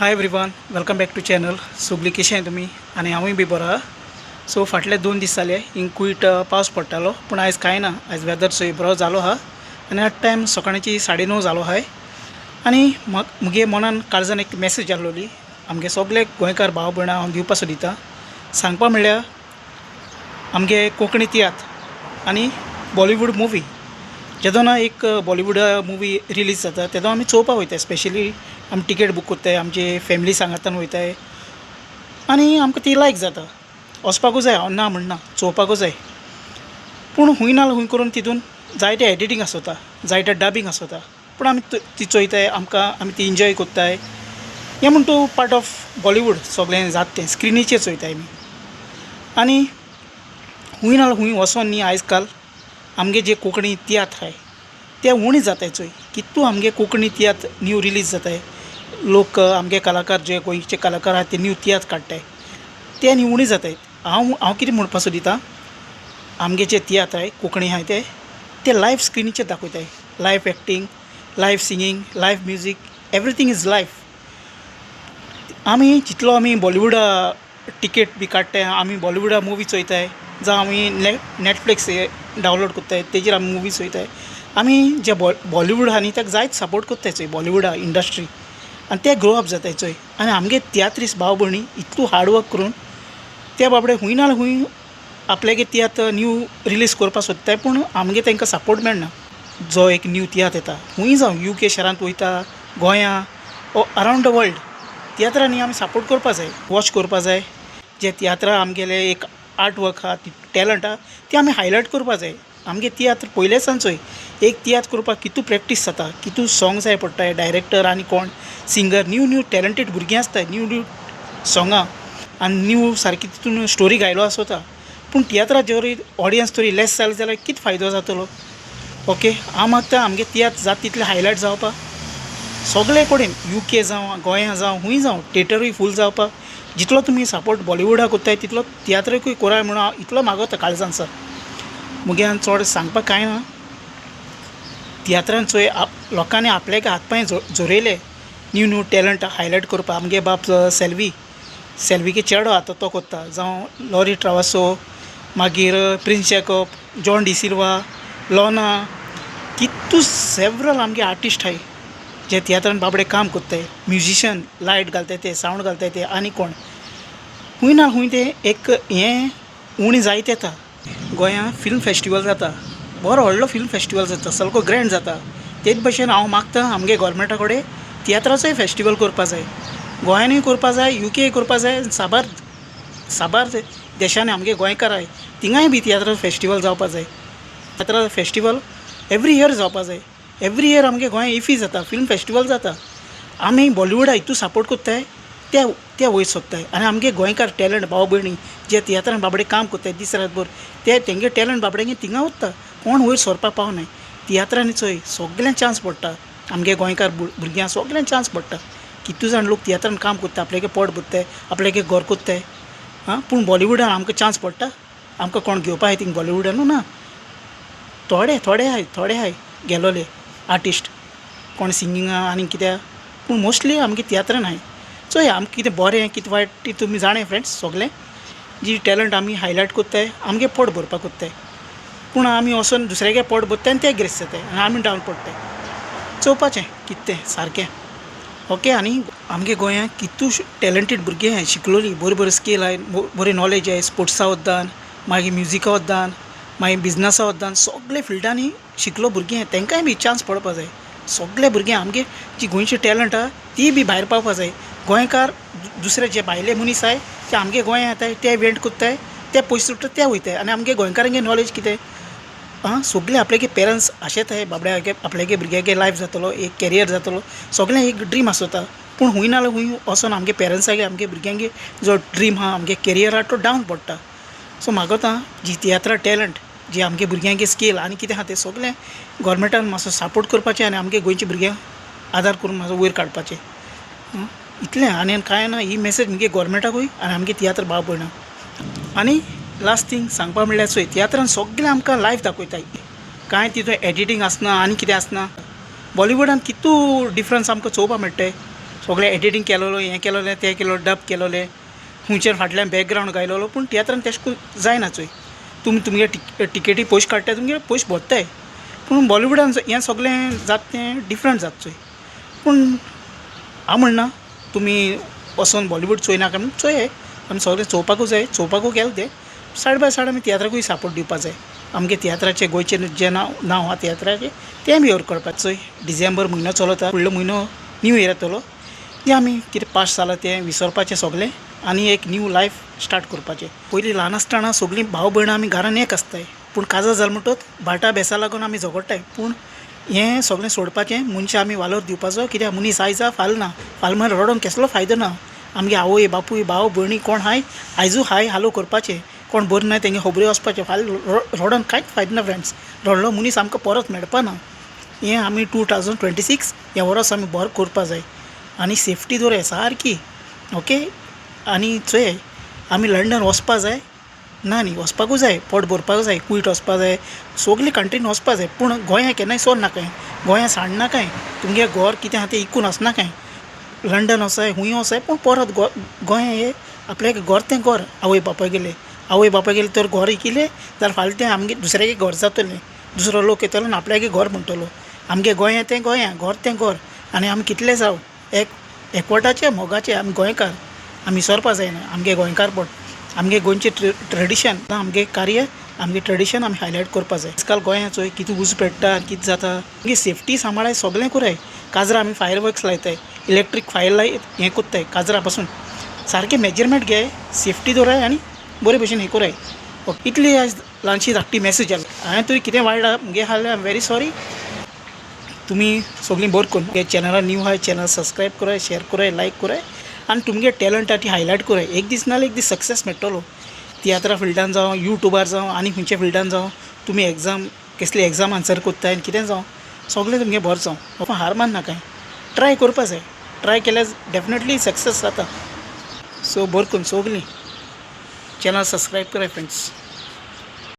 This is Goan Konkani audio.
Hi everyone, welcome back to channel. सगळीं कशें तुमी? आनी हांवूय बी बरो आहा. सो फाटले 2 दीस जाले हिंग कुयट पावस पडटालो, पूण आयज कांय ना. आयज वेदर चोय बरो जालो आहा आनी आतां टायम सकाळची 9:30 जालो आहाय. आनी मुगे मनान काळजान एक मॅसेज आहलोली, आमगे सगळे गोंयकार भाव भयणां हांव दिवपा सोदिता. सांगपा म्हणल्यार आमगे कोंकणी तियात्र आनी बॉलिवूड मुवी, जेदोना एक बॉलिवूड मुवी रिलीज जाता तेदो आमी चोवपाक वयताय. स्पेशली आमी टिकेट बूक कोत्ताय, आमचे फॅमिली सांगातान वयताय आनी आमकां ती लायक जाता. वचपाकूय जाय, हांव ना म्हणना, चोवपाकूय जाय. पूण हूंय ना हूंय करून तितून जायते एडिटींग आसता, जायते डबिंग आसता, पूण आमी ती चोयताय, आमकां आमी ती एन्जॉय कोत्ताय. हें म्हण तूं पार्ट ऑफ बॉलिवूड सगळें जाता तें स्क्रिनीचेर चोयताय आमी. आनी हूंय ना हूंय वचोन न्ही, आयज काल आमगे जे कोंकणी तियात्र आहाय ते उणें जाताय. चोय कितू आमगे कोंकणी तियात्र न्यू रिलीज जाताय, लोक आमगे कलाकार जे गोंयचे कलाकार आहात ते न्यू तियात्र काडटाय, ते आनी उणें जाताय. हांव कितें म्हणपा सोदिता, आमगे जे तियात्र आहाय, कोंकणी आहाय, ते ते live स्क्रिनीचेर दाखयताय. Live acting, live singing, live music, everything is live. आमी जितलो आमी बॉलिवुडा टिकेट बी काडटाय, आमी बॉलिवुडा मुवी चोयताय, जावं आमी नॅटफ्लिक्स डावनलोड कोत्ताय, तेजेर आमी मुवी चोयताय. आमी जे बॉलिवूड आहा न्ही, ताका जायत सपोर्ट कोत्ताय चोय बॉलिवुडा इंडस्ट्री आनी ते ग्रो अप जाताय चोय. आनी आमगे तियात्रीस भाव भयणी इतलो हार्डवर्क करून ते बाबडे हूंय ना हूंय आपल्यागे तियात्र न्यू रिलीज करपाक सोदताय, पूण आमगे तांकां सपोर्ट मेळना. जो एक न्यू तियात्र येता, हूंय जावं, युके शहरांत वयता, गोंया, अरावंड the world, तियात्रांनी आमी सपोर्ट करपा जाय, वॉच करपा जाय. जे तियात्रां आमगेले एक आर्ट वर्क आहा, टॅलंट आहा, ते आमी हायलायट करपा जाय. आमगे तियात्र पयले सान चोय, एक तियात्र करपाक कितू प्रॅक्टीस जाता, कितू सोंग जाय पडटा, डायरेक्टर आनी कोण सिंगर, न्यू न्यू टॅलंटेड भुरगीं आसता, न्यू न्यू सोंगां आनी न्यू सारकी तितून स्टोरी घायलो आसता. पूण तियात्राक जरी ऑडियन्स तरी लेस जाले जाल्यार कितें फायदो जातलो? ओके, हांव मागता आमगे तियात्र जाता तितले हायलायट जावपाक सगळे कडेन, युके जावं, गोंया जावं, खूंय जावं, थेटरूय फूल जावपाक. जितलो तुमी सपोर्ट बॉलिवुडाक कोत्ताय तितलो तियात्राकूय कोराय म्हणून हांव इतलो मागोता काळजान सर. मुगे आनी चड सांगपाक कांय ना. तियात्रान चोय, लोकांनी आपल्याक हात पांय जोरयले न्यू न्यू टॅलंट हायलायट करपाक. आमगे बाब सेल्वी, सेल्वीगे चेडो आतां तो कोत्ता, जावं लॉरी ट्रावासो, मागीर प्रिन्स जॅकब, जॉन डिसिल्वा, लोना, कितू सेवरल आमगे आर्टिस्ट आहाय जे तियात्रान बाबडे काम कोत्ताय, म्युजिशन, लायट घालताय ते, सावंड घालताय ते, आनी कोण खूंय ना खूंय ते एक हें उणें जायत येता. गोंयांत फिल्म फेस्टिवल जाता, बरो व्हडलो फिल्म फेस्टिवल जाता, सारको ग्रँड जाता. तेच भशेन हांव मागता आमगे गोवोरमेंटा कडेन, तियात्राचोय फेस्टिवल करपा जाय. गोंयानूय करपा जाय, युके करपा जाय, साबार साबार देशांनी आमगे गोंयकार आहाय थिंगाय बी तियात्राचो फेस्टिवल जावपा जाय. तियात्रा फेस्टिवल एवरी इयर जावपा जाय. एवरी इयर आमगे गोंयांत इफी जाता, फिल्म फेस्टिवल जाता. आमी बॉलिवुडा इतू सपोर्ट कोत्ताय, ते ते वयर सोदताय आनी आमगे गोंयकार टॅलंट भाव भयणी जे तियात्रान बाबडे काम कोत्ताय दीस रातभर, ते तेंगे टॅलंट बाबड्यांगे थिंगा उत्ता, कोण वयर सरपाक पावनाय. तियात्रांनी चोय सगल्यांक चान्स पडटा, आमगे गोंयकार भुरग्यांक सगल्यांक चान्स पडटा. कितू जाण लोक तियात्रान काम कोत्ता, आपल्यागे पोट भरताय, आपल्यागे घर कोत्ताय. आं, पूण बॉलिवुडान आमकां चान्स पडटा? आमकां कोण घेवपा आहाय थिंग बॉलिवुडानू? ना. थोडे थोडे आहाय, थोडे आहाय गेलोले आर्टिस्ट कोण सिंगिंगा आनी कित्याक, पूण मोस्टली आमगे तियात्रान आहाय. चोया, आमकां कितें बरें कितें वायट ती तुमी जाणाय फ्रेंड्स. सगलें जी टॅलंट आमी हायलायट कोत्ताय, आमगे पोट भरपाक कोत्ताय, पूण आमी वचोन दुसऱ्यागे पोट भरताय आनी ते गिरेस्त जाताय आनी आमी डावन पडटाय. चोवपाचें कितें तें सारकें. ओके, आनी आमगे गोंयांत कितू टॅलंटेड भुरगीं आहाय, शिकलोलीं, बरी बरी स्कील आहाय, बरी नॉलेज आहाय, स्पोर्ट्सा वद्दान, मागीर म्युजिका वद्दान, मागीर बिजनसा वद्दान, सगळे फिल्डांनी शिकलो भुरगीं आहाय. तेंकांय बी चान्स पडपा जाय. सगळे भुरगे आमगे जी गोंयची टॅलंट आहा ती बी भायर पावपा जाय. गोंयकार दुसरे जे भायले मनीस आहाय ते आमगे गोंयांत येताय, ते इव्हेंट कोत्ताय, ते पयशे जोडटा, ते वयताय. आनी आमगे गोंयकारांगे नॉलेज कितें आं? सगळे आपल्यागे पेरंट्स आशेताय बाबड्यागे आपल्यागे भुरग्यागे लायफ जातलो, एक कॅरियर जातलो, सगळें एक ड्रीम आसता. पूण हूंय ना जाल्यार हूंय वचोन आमगे पेरंट्सागे आमगे भुरग्यांगे जो ड्रीम आहा, आमगे कॅरियर आहा, तो डावन पडटा. सो मागोता, जी तियात्रा टॅलंट, जी आमगे भुरग्यांगे स्कील आनी कितें आहा तें सगलें गोवोरमेंटान मातसो सपोर्ट करपाचें आनी आमगे गोंयच्या भुरग्यांक आदार करून मातसो वयर काडपाचें. इतलें, आनी कांय ना. ही मॅसेज मुगे गोवोरमेंटाकूय आनी आमगे तियात्र भाव भयणां. आनी लास्ट थींग सांगपा म्हणल्यार चोय, तियात्रान सगळें आमकां लायव दाखयताय, कांय तितून एडिटींग आसना आनी कितें आसना. बॉलिवुडान कितू डिफरंस आमकां चोवपा मेळटाय. सगळें एडिटींग केलेलो, हें केलोलें, तें केलो, डब केलोलें, खुंयच्यान फाटल्यान बॅकग्रावंड गायलोलो. पूण तियात्रान तेश कोन्न जायना चोय. तुमी तुमगे टिकेटी पयशे काडटाय, तुमगे पयशे भरताय. पूण बॉलिवुडान हें सगळें जाता तें डिफरंट जाता चोय. पूण हांव म्हणना तुमी वचोन बॉलिवूड चोयनाका म्हूण. चोयाय, आमी सगळें चोवपाकूच जाय, चोवपाकूय गेले ते. सायड बाय सायड आमी तियात्राकूय सपोर्ट दिवपा जाय. आमगे तियात्राचें गोंयचें जें नांव नांव आहा तियात्राचें तें बी वर करपाक. चोय, डिसेंबर म्हयनो चलता, फुडलो म्हयनो न्यू इयर येतलो. तें आमी कितें पास्ट जालां तें विसरपाचें सगलें आनी एक न्यू लायफ स्टार्ट करपाचें. पयलीं ल्हान आसतना सगळीं भाव भयणां आमी घरान एक आसताय, पूण काजार जाल म्हणटत भाटा बेसा लागून आमी झगडटाय. पूण हें सगळें सोडपाचें, मनशां आमी वालोर दिवपाचो, कित्याक मनीस आयज आहा फाल्यां ना. फाल्यां म्हळ्यार रडोन केसलो फायदो ना. आमगे आवय बापूय भाव भयणी कोण हाय आयजू हाय हालो करपाचें. कोण बरें ना तेंगे खबरी वचपाचें. फाल्यां रडोन कांयच फायदो ना फ्रेंड्स. रडलो मनीस आमकां परत मेळपा ना. हें आमी 2026 हें वर्स आमी बरें करपा जाय आनी सेफ्टी दवराय सारकी. ओके, आनी चोय, आमी लंडन वचपा जाय ना न्ही, वचपाकूच जाय, पोट भरपाक जाय, कुवेट वचपा जाय, सगले कंट्रीन वचपा जाय. पूण गोंया केन्नाय सोड नाकाय, गोंया सांड नाकाय. तुमगे घर कितें आहा तें इकून वचनाकाय. लंडन वचाय, खूंय वचाय, पूण परत गोंया हे आपल्याक घर तें घर. आवय बापाय गेले, आवय बापाय गेले तर घर इकिलें जाल्यार फाल्यां तें आमगे दुसऱ्यागे घर जातलें. दुसरो लोक येतलो आनी आपल्यागे घर म्हणटलो. आमगे गोंया तें गोंया, घर तें घर. आनी आमी कितले जावं एक एकवटाचे मोगाचे आमी गोंयकार, आमी विसरपा जायना आमगे गोंयकारपण, आमगे गोंयचें ट्रेडिशन, आमगे कार्य, आमगे ट्रेडिशन आमी हायलायट करपा जाय. आजकाल गोंया चोय कितें उजो पेट्टा, कितें जाता. आमगे सेफ्टी सांबाळाय, सगळें कराय. काजरा आमी फायर वर्क्स लायताय, इलेक्ट्रीक फायर लायत हें कोत्ताय. काजरा पासून सारकें मेजरमेंट घे, सेफ्टी दवराय आनी बरे भशेन हें कराय. इतली आयज ल्हानशी धाकटी मॅसेज आसा. हांवें तुवें कितें वायट मुगे आसल्यार I am very sorry. तुमी सगळीं बरें करून हे चॅनला न्यू आहाय, चॅनल सबस्क्रायब कराय, शेअर कराय, लायक कराय आनी तुमगे टॅलंट आहा ती हायलायट कराय. एक दीस नाल्यार एक दीस सक्सेस मेळटलो. तियात्रा फिल्डान जावं, युट्यूबार जावं, आनी खंयच्या फिल्डान जावं, तुमी एग्जाम कसली एग्जाम आन्सर कोत्ताय आनी कितें जावं, सगळें तुमगें बरें जावं. हार मान नाकाय, ट्राय करपा जाय. ट्राय केल्यार डेफिनेटली सक्सेस जाता. सो बरें करून सगळीं चॅनल सबस्क्रायब कराय फ्रेंड्स.